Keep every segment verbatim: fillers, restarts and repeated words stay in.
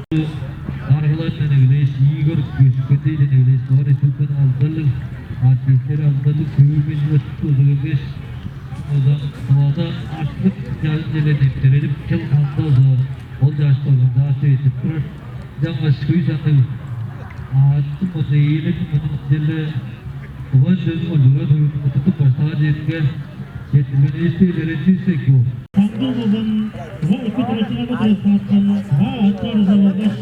Даргалардан эгелээш, Игорь Көшкөтейден эгелээш, Тыва Республиканың алдарлыг артисттери, алдарлыг көөрүмежилер тудуп келгеш, озан Тывада аштык чажын-черле нептередип, чыл кандазы ол чажын организация этип турар. Ынчангаш хөй санныг аъттың болза ээлерниң мурнунда черле Тыва сөзүн культура төвүнүң удуртуп баштаар черинге четтиргенивисти илередир силер бо. Таңдыг болган Тыва эки турашканга турашкан Тыва аът чарыжы болгаш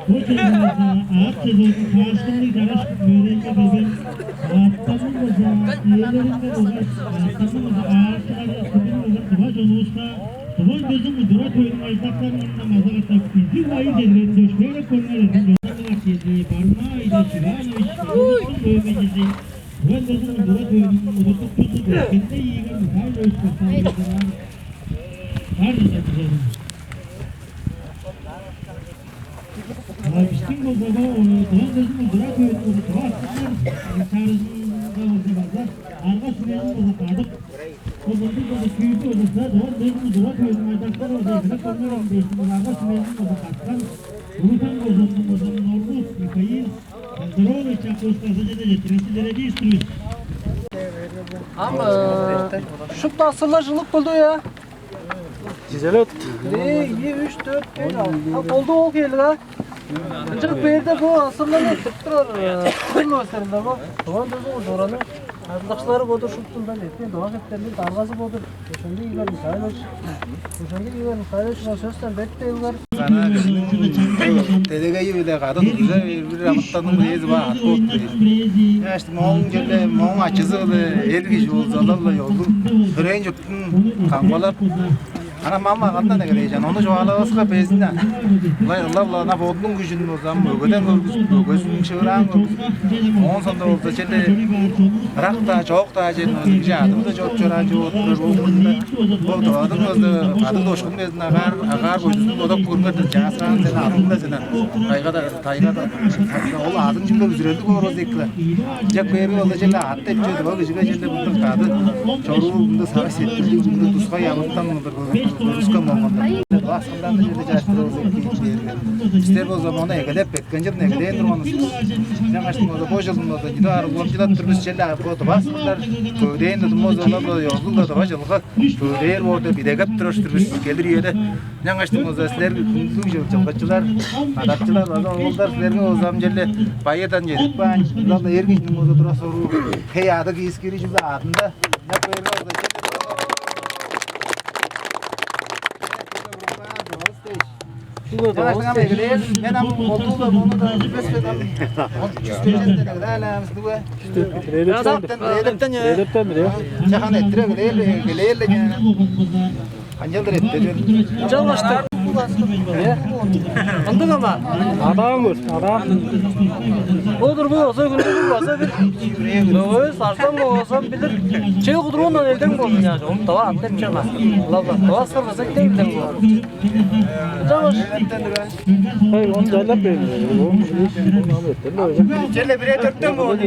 бо чорудувуста аът сезонун каастыңныг чараш мөөрейинге келген аъттарның болза ээлеринге болгаш аъттарның болза аарыкчылары, кымның болган тыва чонувуска, тыва үндезин культура төвүнүң ажылдакчыларының мурнундан база катап изиг байыр чедириңерни чөпшээреп көрүңер, эргим чоннуң артизи Барма Айдаш Иванович, Тываның мөөрейжизи, тыва үндезин культура төвүнүң удуртукчузу Көшкөтей Игорь Михайлович Баксаевичтен бар чыдырдым. А бистиң болза бо, э, Тыва үндезин культура төвүнүң болза Тыва аъттыг чарыжынга болза база арга-сүмезин болза кадып, бо мындыг болза чүүлдү болза Тыва үндезин культура төвүнүң ажылдакчылары болза эзилеп көрүңерем дээштиң болза арга-сүмезин болза каткан Улуг-Хем кожууннуң болза Норбу Михаил Кандарович Чаковскийни база чеде четтиргенивисти илередир-дир бис. Ам, э, шупту асырлар чыглып болду, я? Чизелет. Бир, ийи, үш, дөрт, беш, алты. А, болду ол хевирлиг, а? Ынчап бээрде бо асырларны тып турар, э, кым өстеринде бо? Тыва үндезин культураның ажылдакчылары бо-дур шупту, мындан эрткен Тыва хептерниң даргазы бо-дур. Ошондой Игорь Михайлович. Ошондой Игорь Михайлович, бо сөстен бет дейлгер. Ана кижиниң делегейи-биле кады туржа бээр бир амытанның бирээзи бар, аът болуп бээр. Чаштың мооң черле, мооң ачызы-биле эр кижи болза, олар-ла ёзулуг төрээн чуртту камгалап, ана мама кандан эгелээжен, ону чугаалаваска безин-даа. Ылай ылап-ла ана бодунуң күжүн болза, ам өгеден көргүзүп, өгезин шыыраан көргүзүп, оон соонда болза черле ырак-даа, чоок-даа черин болза, кижи адын-даа чоруп чораан чоп турар, ол мурнунда бо Тываның болза кадыг-дошкун безин агаар, агаар-бойдузун бодап көрүңер дээн, чааскаан сен адын-даа сен, тайгада, тайгада, ол адын чүгле бүзүрелдиг боор болза эки-ле. Чак бээрге болза черле аът деп чүве, ол кижиге черле мындыг кады чоруур, мындыг сагыш сеткилдиг, мындыг тускай амытан мындыг көргүскү болган. Аскындан черле чаштырып болза эки бээрге. Бистер болза мону эгелеп, эрткен чылын эгелээн турган бис. Ынчангаштың болза бо чылын болза чүдү аар уламчылап тур бис, черле бо тыва аскындар көвүдээн тудум болза, олар-ла ёзулуг-ла тыва чылгы көвүдээр боор деп идегеп турар-дыр бис келир үеде. Ынчангаштың болза силер, хүндүлүг чыл-, чылгычылар, кадарчылар база оолдар, силерге болза ам черле байырдан чедип каан, ынчалдыр эр кижиниң болза тура-соруу, хей-аъды, киис-кири чүгле аъдында. Ынчап бээрге болза черле Чагаштың ам эгелээр, мен ам колдуунда мону-даа билбес мен ам. Чүстежен дег-даа аламыз дуга. Эдептен, эдептен, э. Эдептен, э. Чахан эттире билээр, билээр эле. Канчалдыр эттежен. Чалгаштыр. Э? Ындыг ама. Адаан көр, адаан. Бодур бу болза, хүндүлүг болза бир. Мөгөс, арзан болза билир. Чей кудуруундан элден болду, я. Давай, аттеп чама. Лавла, давай, сырбаса, элден болду. Чаваш. Эй, ону жайлап бер. Черле бирээ төрттен болду.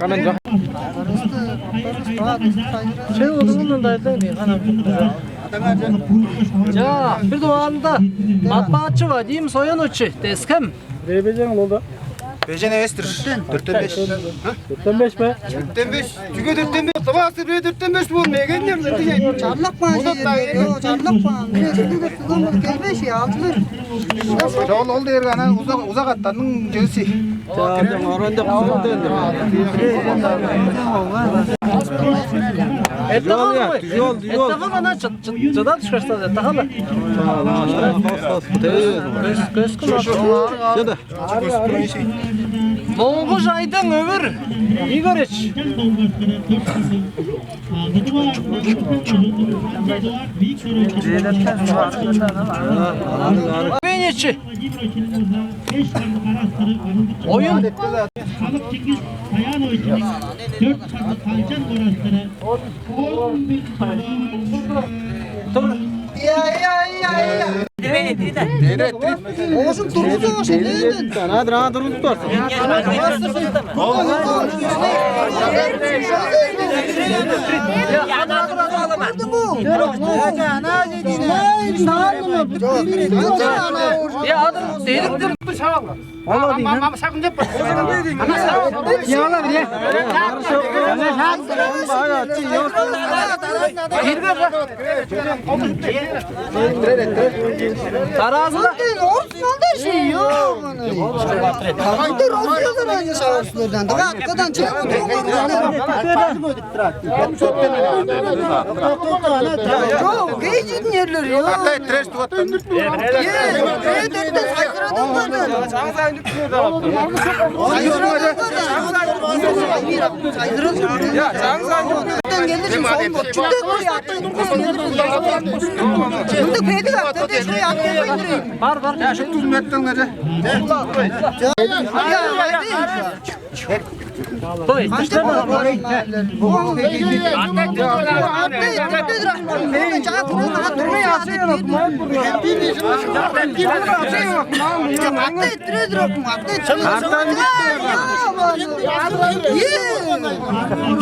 Канан жок. Чей кудуруундан да элден бий, канан. Чаа, бир дугаарында Батпаатчы Вадим Соянович, Тес-Хем. Бежен ол да. Бежен эвес-тир. Төрттен беш. Төрттен беш бе? Төрттен беш. Чүге төрттен беш? Тываасы бир төрттен беш бол, мегендер. Чарлак баан, чарлак баан. Бир чүгү бир тылам келбеш, алчылар. Жол ол дээрге анан узак, узак аттанның жөсү. Чаан орондо кузунду. Эттагал. Жол, жол. Эттагал ана чыда түшкөрсө, эттагал. Көс, көс, көс. Чеде. Моңгуш Айдың Өвүр Игоревич. Өвеничи. Оюн. Тур. Оожум тургузу ошол. Ана, ана тургузуп бар. Ана дедиктим. Ала дейм. Яла бир. Таразында. Орус малдар şey yok. Кайда Россиядан аңгы шагаарлардан? Дыгаккадан чек отурган. Жок, кей чидин ерлер жок. Аттай треш тугаттан. Э, э, э, сайзырадып көрдүм. Сайзырадып көрдүм. Сайзырадып көрдүм. Келир. Мындыг бедик атты дешрей атты. Бар, бар. Я, шу түзметтен гаже.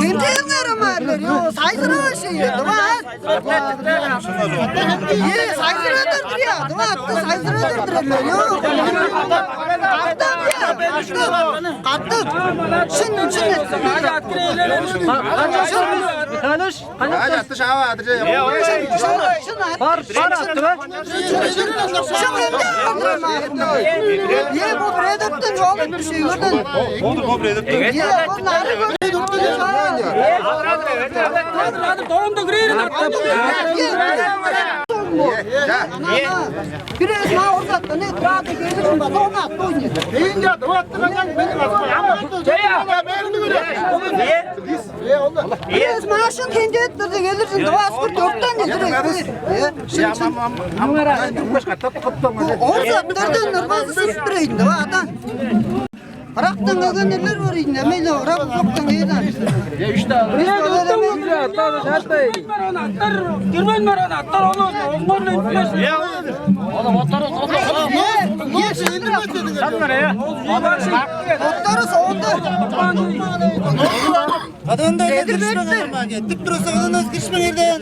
Кемчээлиңер ам аарлар, ё, сайзыраа шей, давай. Э, сайзырадыр-дыр, я, давай, атты сайзырадыр-дыр, ё. Каттыр, я, каттыр, каттыр. Шын, шын. Михайлович, Ача шаава адырже. Бар, бар атты бе? Шын эмне алдырма. Е, бо предоптан жол этти шейлерден. Олдур бо предоптан. Е, бо нары предоптан. Доонда кирерин атты. Бир эс ма орзатты, не трады келишин ба, доона атты ойнайды. Бейин жады, ваттырган мен. Бес машин хендет турду, келир жында аскыр төрттен келир. Ол заптардан нырмазы сүрүп турайын, давай, адан. Ырактан келген эрлер бар ийин, эмейле ырак узактан келген. Бирээ өттүң узунда аттар шартай. Кирбейн баран аттар, ону оңгорлу. Оттары соонда. Кадында эдер бертер. Тип турса кадын өскүрүшмеңерден.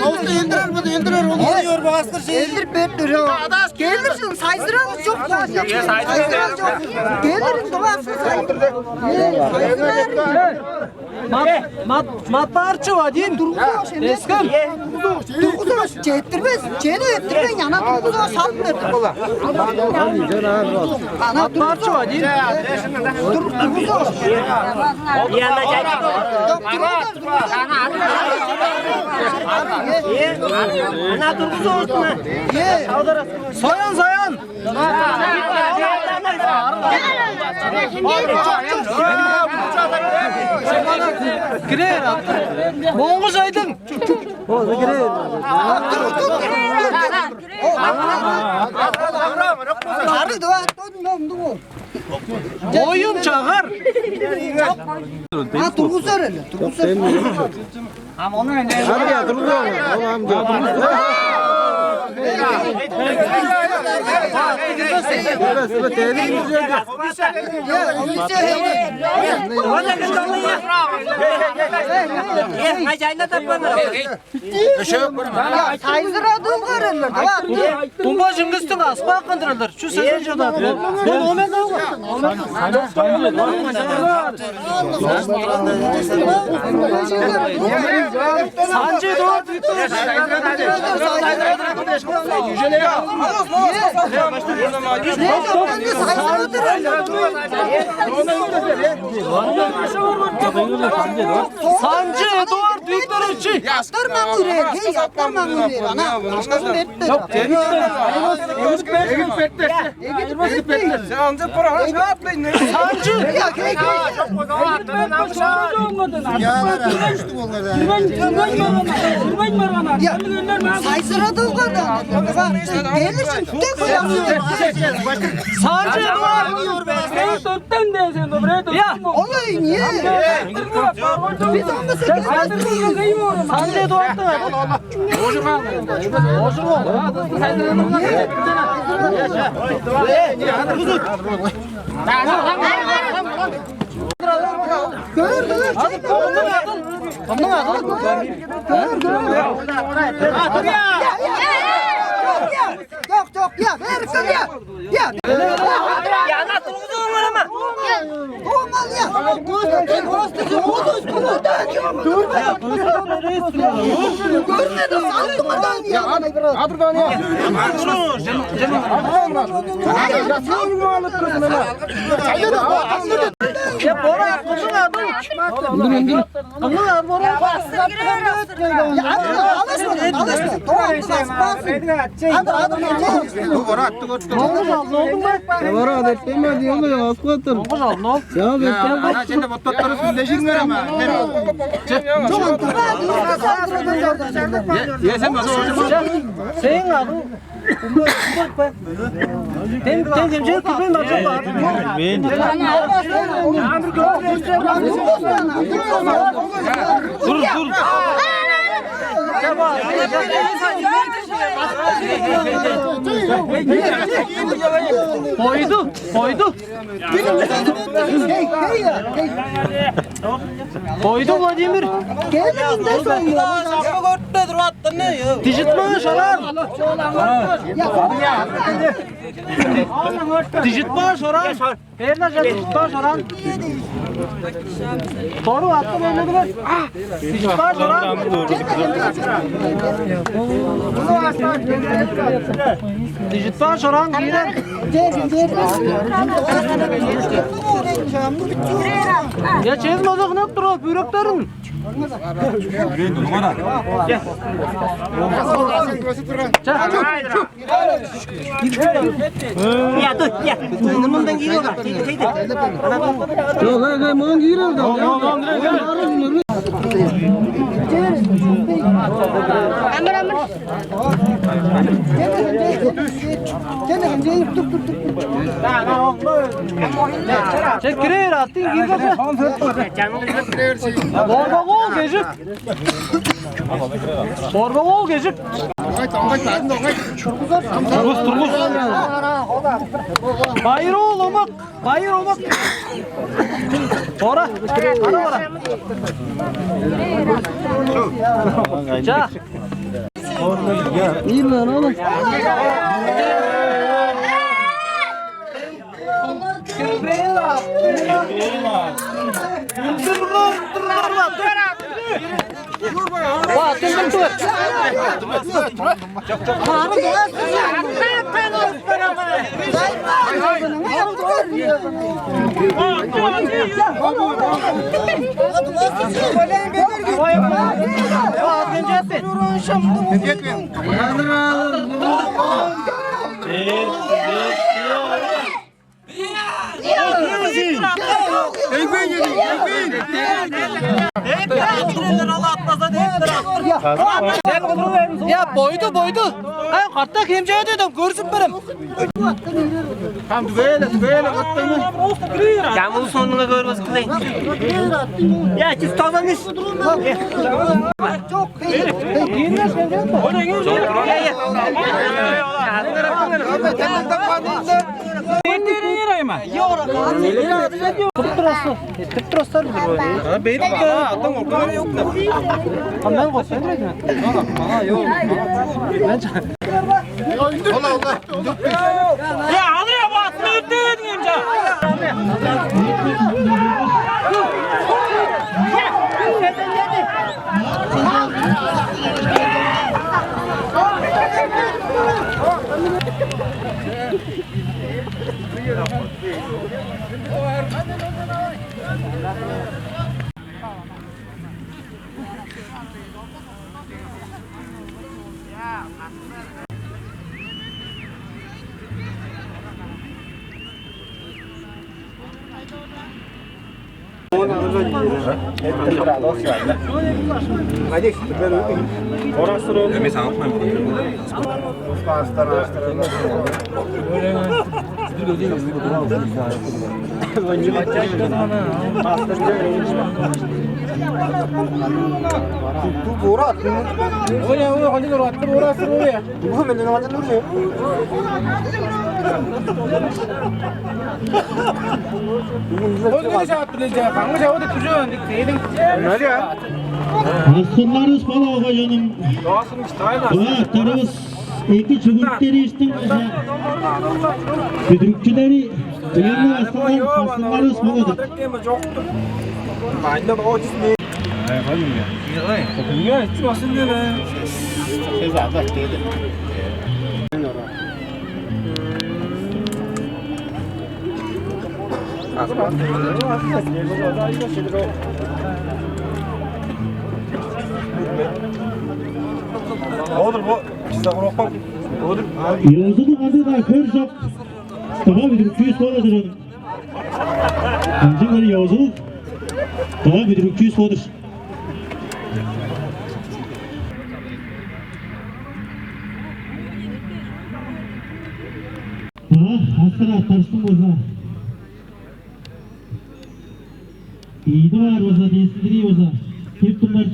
Оста элдирер, бу элдирер, ол ой ор баскыр шей. Элдир бертер. Келир шын сайзырабыз жок. Сайзырабыз жок. Келир дубасы сайзырабыз. Мат, мат, мат барчы Вадим. Эскем. Тургузуш, четтирбес, чени эттирбейн, ана тургузуш салып берди. Ана тургузуш. Тур, тургузуш. Ана тургузуш. Соян, соян. Кирер, Моңгуш айдың. Оюн чагар. А тургузар эле, тургузар. Амгы тургузар. Ол амгы тургузар. Сайзырадып көрүңер, давай. Тумба жыңгыстың аспааккын туралар. Чү сезен жада. Ол омен алган. Санчы дорт. Санчы Эдуард Викторович. Ястар маңгыр, эй, ястар маңгыр. Ана, ашказын бериптер. Жок, эгип бер. Эгип бер. Эгип бер. Сен анча пора шаатлайн. Санчы. Я, кей, кей. Сайзырадылган. Келишин тек. Санчы. Дөрттен дээсен, бирээ дөрттен. Я, олай не? Биз анда сен. Санчы Эдуардтың ады. Ожурган. Ожурган. Көр, көр. Кымның ады? Чок, чок, я, бер, кым, я. Я. Я, ана тургузуңар ама. Туңал, я. Көрмедим, салтыңардан, я. Адырдан, я. Адырдан, я. Адырдан, я. Чайда да, адырдан. Я, бора, кымның ады? Үндүр, үндүр. Кымның ады бора? Бора, аттыг өттүр. Бора, адырдан, я, аскы өттүр. Моңгуш алдын ол. Я, бетте. Ана ченде боттоттары сүлдежиңер ама. Бер. Че. Чок, антып. Я, я, сен база. Сен ады. Тем, тем, тем, тем, тем, тем, тем, тем, тем. Мен. Тур, тур. Бойду, бойду. Бойду, Владимир. Дижитпа шоран. Дижитпа шоран. Берна, дижитпа шоран. Тору атты бермедиңер. Дижитпа шоран. Дижитпа шоран киирер. Я, чезин озак ынак тур, бүйректерин. Ча. Я, тур, я. Мындан киип алган. Чок, эй, эй, мындан киип алган. Амыр, амыр. Чек кирер, аттың киирбесе. Борбак ол кежик. Борбак ол кежик. Тургус, тургус. Байыр ол омак. Байыр омак. Ора. Ара ора. Ча. Ийин, ана. Ба, тындым тур. Я, бойду, бойду. Ай, карта хемчеге дедим, көрсүп берем. Там түгеле, түгеле кыттыңмы? Чамыл сонунга көрбес кылай. Я, чиз тозан үш. Туруп турасың. Туруп турасың. Бедик. Адам окуна ёк. Мен косой. Ага, ёк. Мен Эми саңытмайн. Бу бурат. Ой, ой, хончу ураттыр, ураттыр, ой. Бу менден хончу нурчу. Ол не шаат биле жа, каңгы шавы деп күжөөн деп сейдиң. Налия. Аскырларывыс бала, огаажаным. Аттарывыс эки чүгүрүктер иштиң база бүдүрүкчүлери, аскырларывыс бала-дыр. Оdur бо, бисте куракпак. Оdur. Ёзулуг кандыг-даа хөр чок. Тыва бүдүрүкчүвүс бо-дыр. Ынчан эр ёзулуг тыва бүдүрүкчүвүс бо-дур. Ага, аскыр аттарывыстың болза, ийди баар болза, дээскиндирии болза, кирип турлар.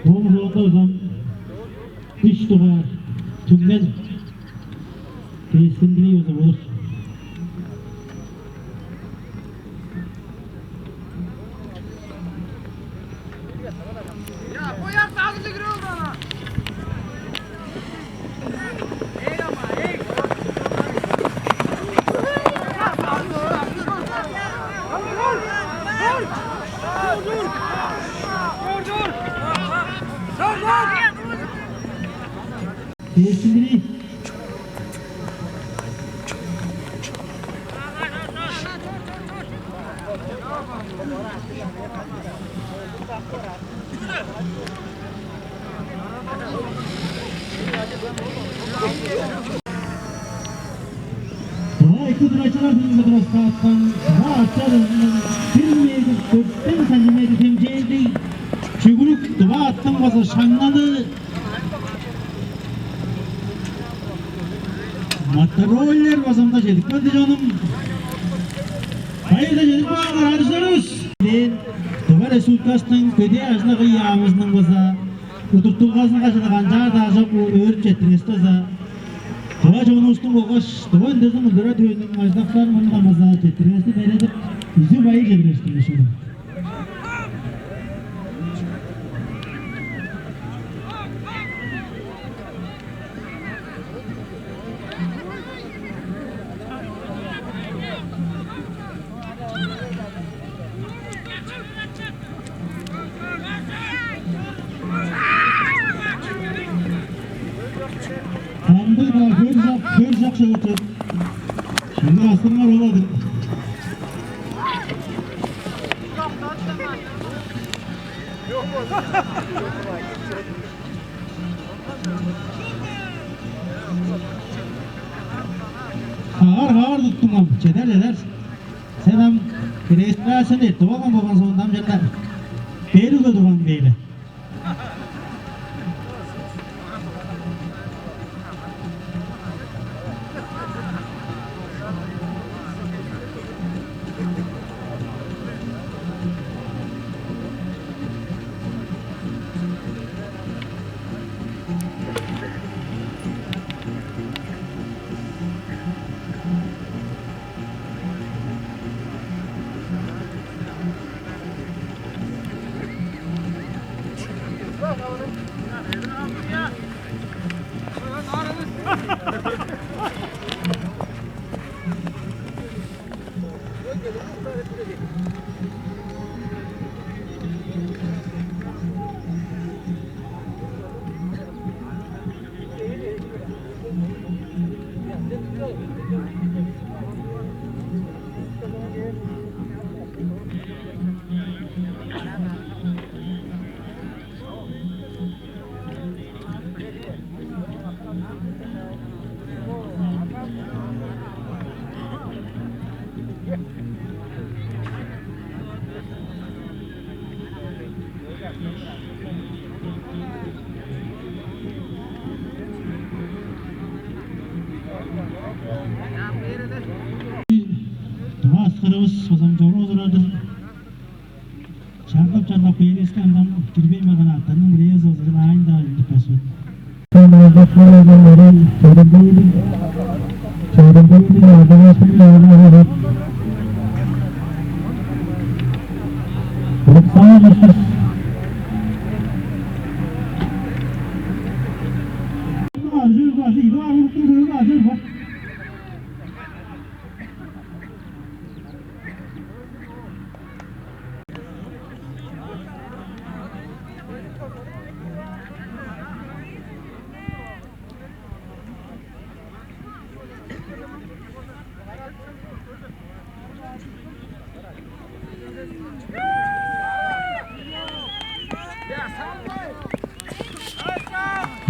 Ооң соонда узан үш дугаар түңнел дээскиндирии болза болур. Дээскиндирии. Доо эки турачылар бүгүнге тураскааткан, доо ача дызының бир метр дөртен сантиметр хемчээлдиг чүгүрүк, доо аттың база шаңналы. Мотороллер база мында чедип келди, чонум. Байырдан чедип каалыңар, адыштарывыс. Тыва Республикасының Көдээ ажыл-агый яамызының база удуртулгазынга чыдыр канчаар-даа чок өөрүп четтиргеспе база, тыва чонувустуң болгаш тыва үндезин кылдырар төөнүң ажылдакчыларын мурнундан база четтиргеспе бередип, изиг байыр чедиргештиң ышкажыл. Кандыг-даа хөр чок, хөр чок шыгыртып, шынны астыңар ол-дур. Хаар-хаар туттуң ам, чедер, чедер. Сен ам регистрацияны эртип алган болган соонда, ам черле берип-ле турган бээр. Тыва аскырывыс база чоруп олурар-дыр. Чарлап-чарлап бээриске, ындан кирбейн барган аттарның бирээзи болза, чылаайын-даа үндүп баспайн. Чорумбейлиг, чорумбейлиг, чорумбейлиг, чорумбейлиг. Александр Ишкиш.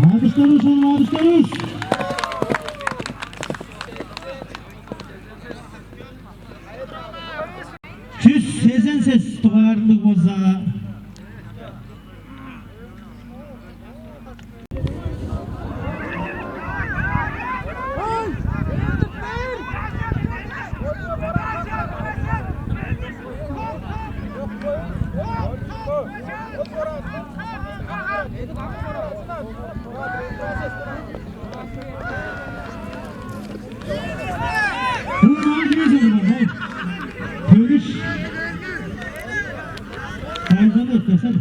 Адыштарывыс, адыштарывыс. Чүс сезен сес дугаарлыг болза, Төгүш. Кайдан өттесен?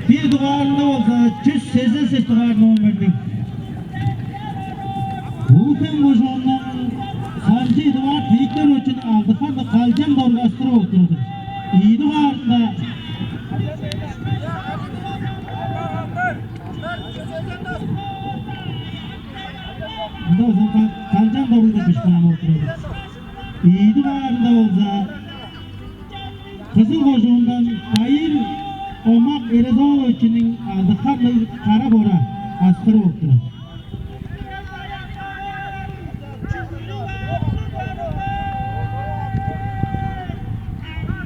Бир дугаарында болза, чүс сезен сес дугаар номерниң Улуг-Хем кожууннуң Санчы Эдуард Викторовичиниң алды харлыг калчан доргастырып олур-дур. Ийи дугаарында Мында узун калчан доргу деп бишпаан олур-дур. Ийи дугаарында болза, Кызыл кожуундан Байыр Омак Эрезоловичиниң алды харлыг кара бора аскыры болуп турар.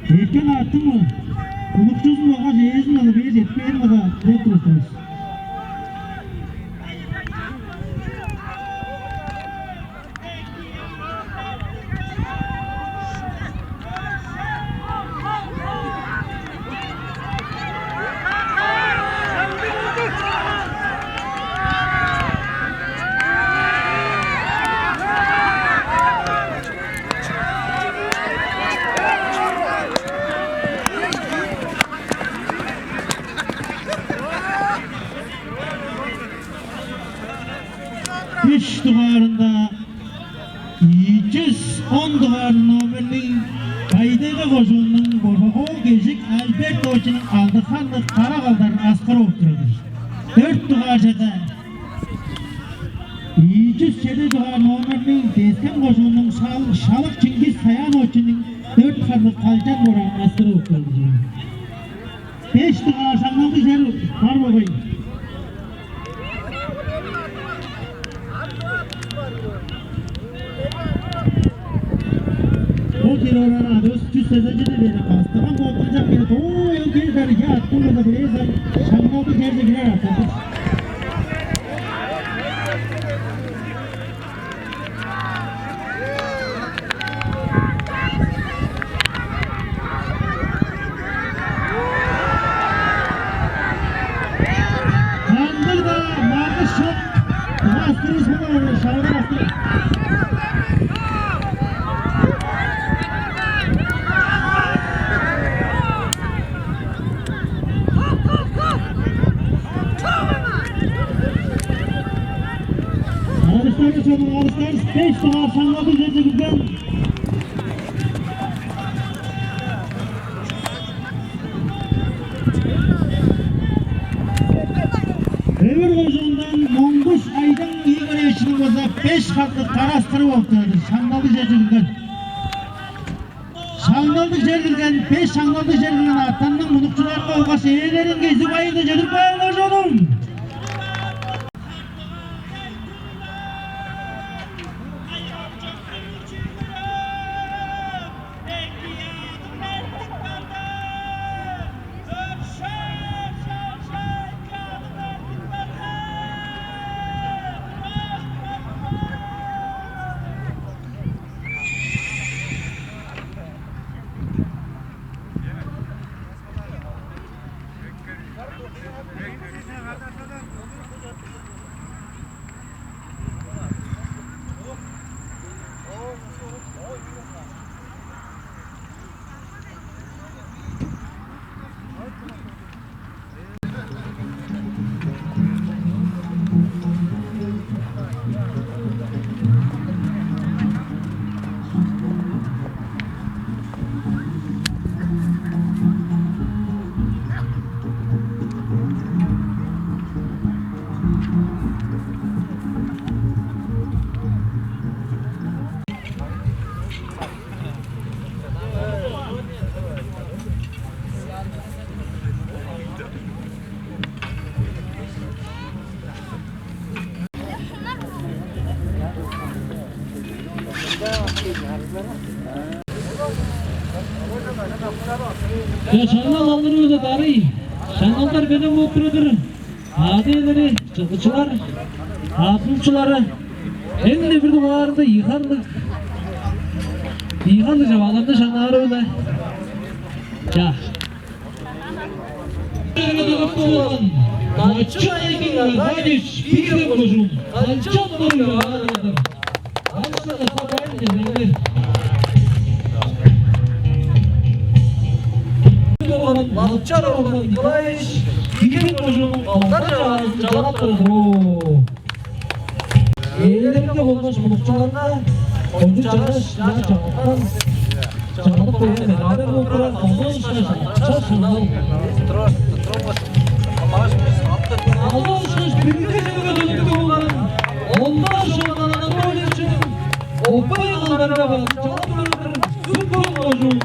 Эрткен аъттың мунукчузун болгаш ээзин база бээр четпээн база деп турар-дыр бис. Үш дугаарында, ийи чүс он дугаар номерлиг Бай-Тайга кожууннуң Боргак-оол Кежик Альбертовичиниң алды харлыг кара калдар аскыры болуп турар-дыр. Дөрт дугаар черде, ийи чүс чеди дугаар номерлиг Тес-Хем кожууннуң Шал-, Шалык Чингис Саяновичиниң дөрт харлыг калчан бора аскыры болуп турар-дыр. Беш дугаар шаңналдыг чер бар болгай. Бо кире орар адыш чүс сезен чеди дээре кастырган болдунчак кире доо эл кел бер я аттың кызы бирээзи шаңналдыг черже кирер артадыр. Кандыг-даа маргыш чок. Астырыш мына шалгар астыр. Алыштары чогум алыштарыс беш дугаар шаңналдыг черже кирген. Өвүр кожуундан Моңгуш Айдың Игоревичиниң база беш харлыг кара аскыры болуп турар-дыр. Шаңналдыг черже кирген. Шаңналдыг чер кирген, беш шаңналдыг чер кирген аъттарның мунукчуларынга болгаш ээлерин кезип, байырны чедирип каалыңар, чонум! Я, шаңнал алырывыда дарый. Шаңналдар белен болуп турар-дыр. Адээлери, чылгычылар, аазылчылары. Эң-не бир дугаарында ийи харлыг, ийи харлыг чавааларны шаңнаары-биле. Ча. Дачы Айдың Аркадьевич, Биргем кожуун, канчап болур аарыладыр. Алчар Роман Николаевич, Биргем кожуунуң балдар чаваазын чалап турар-дыр. Ээлеринге болгаш мунукчуларга кончуг чараш чаа чаңгыттан чаңгыдып берген медальдар болуп турар. Алдан ышкаш чаш шаңнал. Алдан ышкаш бирги черге төлептиг болган Ондар Шолбан Анатольевичиниң оппай кылдарга базып чалап турар-дыр. Сүт-Хөл кожуун.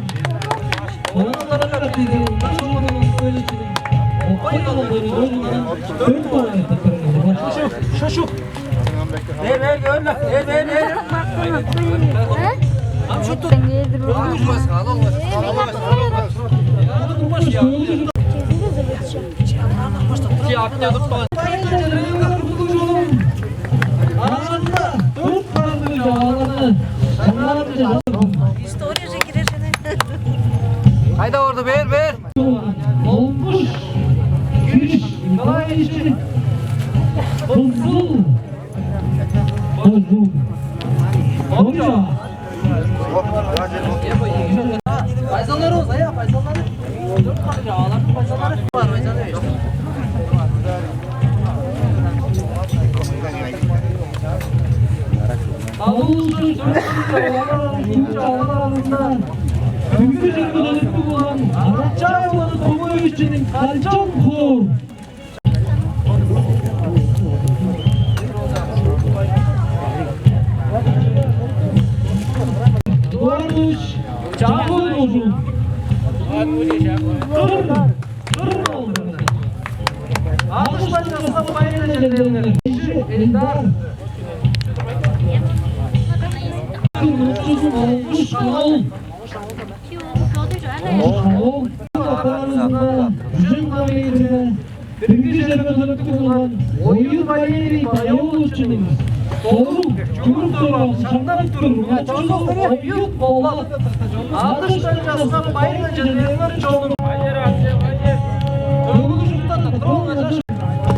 Оон аларга каттыйдыр Ондар Шолбан Анатольевичиниң оппай кылдары оюндан төрт баар айтып турар. Шушу. Бер, бер, бер, бер, бер, бер. Ам шутту. Ала, ала, ала, ала. Чи апне тутпаган. История же кирежене. Кайда орду, бер, бер. Монгуш Кириш Николаевич Кызыл. Кызыл. Орча. Байзалар ол, ая, байзалар. Алардын байзалары бар, байзалар. Алуучу чалаларында бүгү чемпионлукту болган Арачаевлар Томоевичиниң Калчан хоор. Эдуардович Чагыл ужун. Кыр, кыр болду. Алыштан жасап байыры жерлеңер. Элдар. Кыргызчызын алгыш кыл. Ол апаарында Жүжен Кавайырда бирги черге төлептиг болган Оюн Валерий Байооловичиниң солун чурук дораан шаңнап тур. Мачазы Оюн Болат. Адыштан жасап байыры жерлеңер чонум. Төгүлүжүктен троңажаш.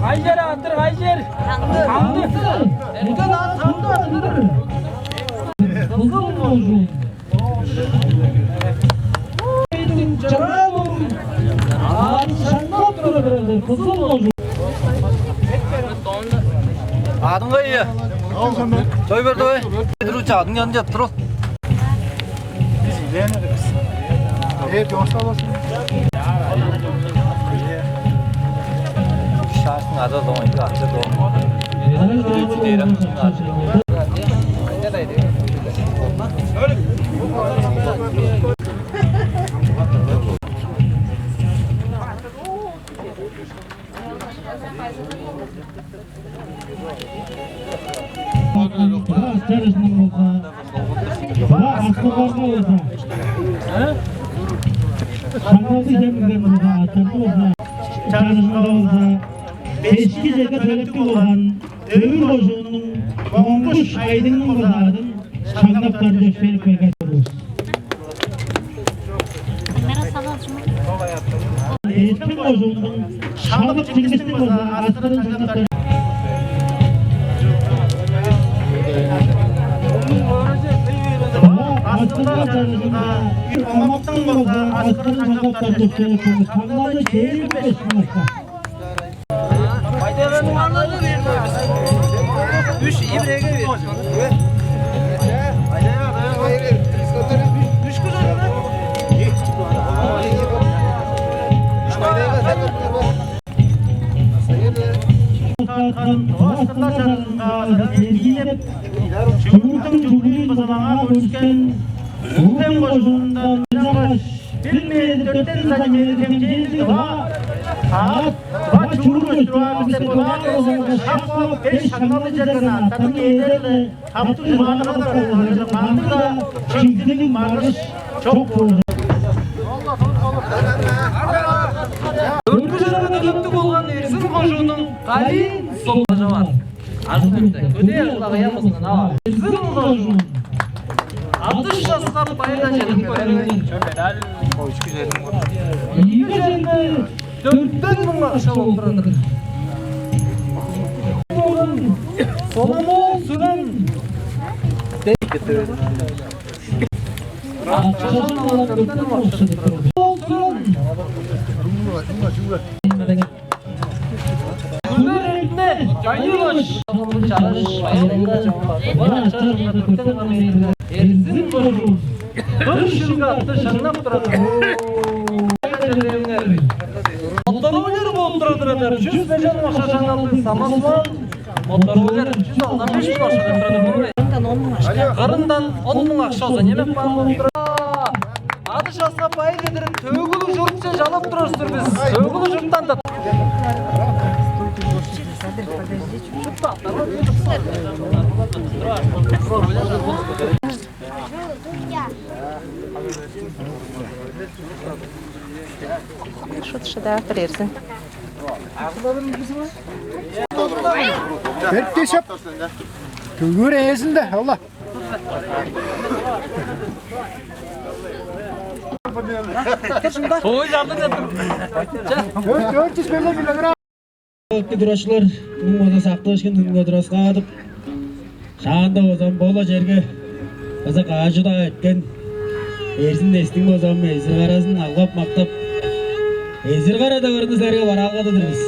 Кайжер атыр, кайжер. Таңды. Таңды. Эрген ат таңды атыр. Кызыл кожуун. Чыраа болур. Аан шаңнап тура берди. Кызыл кожуун. Адың кайы? Той берди ой. Бедир уча адың янында тур ол. Biz ilerleriz. Eğer yoksa olsun. Şahsın adı da oydu, adı da oydu. Чарыжының болза, ва астыларга болза, шаңналды хемирген болза, аттарды болза, чарыжынга болза, бешки черге төлептиг болган Өвүр кожууннуң Моңгуш Айдыңның болза адын шаңнап каан деп берип берген болур. Эртиң кожууннуң Шалык Чиңгистиң база аскырын шаңнап каан. Аскырын чарыжында Омактың база аскырын шаңнап каан деп берип берген. Шаңналды чээрби беш минутка. Үш ибреге бер. Үш күн. Чүгүрүктүң чүгүрүүн база маңаа көрүскен Улуг-Хем кожуундан Бир метр дөрттен сантиметр хемчээлдиг ва аът ва чурук өстүрүп аар бисте дулаан болза шак Беш шаңналче каан аттарның ээлери-биле таптыг чугааларга-даа, кандыг-даа чигзиниг маргыш чок болду. Дөрткү чаргыда көптүг болган Эрзин кожууннуң Калин Солбажаван. Ажыл-көдээ ажыл-агый амызындан ава. Эрзин кожуун. Алды часка байырда чедип көрүңер. Ийи черде дөртен муң акша болуп турар-дыр. Соломон Сүрен. Акчажан алган дөртен муң акша болуп турар. Сүрен. Күннеринде жайылыш чарыш байырында чаңгылар чарында көптен камейдилер. Эрзин кожуун дөрт чылга атты шаңнап турар. Мотороллер болуп турар-дыр. Чүс бежен акша шаңналды самосвал. Мотороллер чүс алдан беш муң акша деп турар. Кырындан он муң акша болза немеп каан болуп турар. Ады часка байыр чедирип, Төөгүлүг чуртче чалап турар-дыр бис. Төөгүлүг чурттан да. Шут шыдаар-дыр Эрзин. Берип кешип. Көөр ээзинде, Алла. Ой, жардым деп. Дөрт, дөрт чүс беш килограмм. Өттүг турачылар, муң база сактыышкын хүнге тураскаадып, шаанда база бола черге база каажы-даа эткен Эрзин эстиң база эзир-каразын алгап-мактап, эзир-кара тывырны силерге бараалгададыр бис.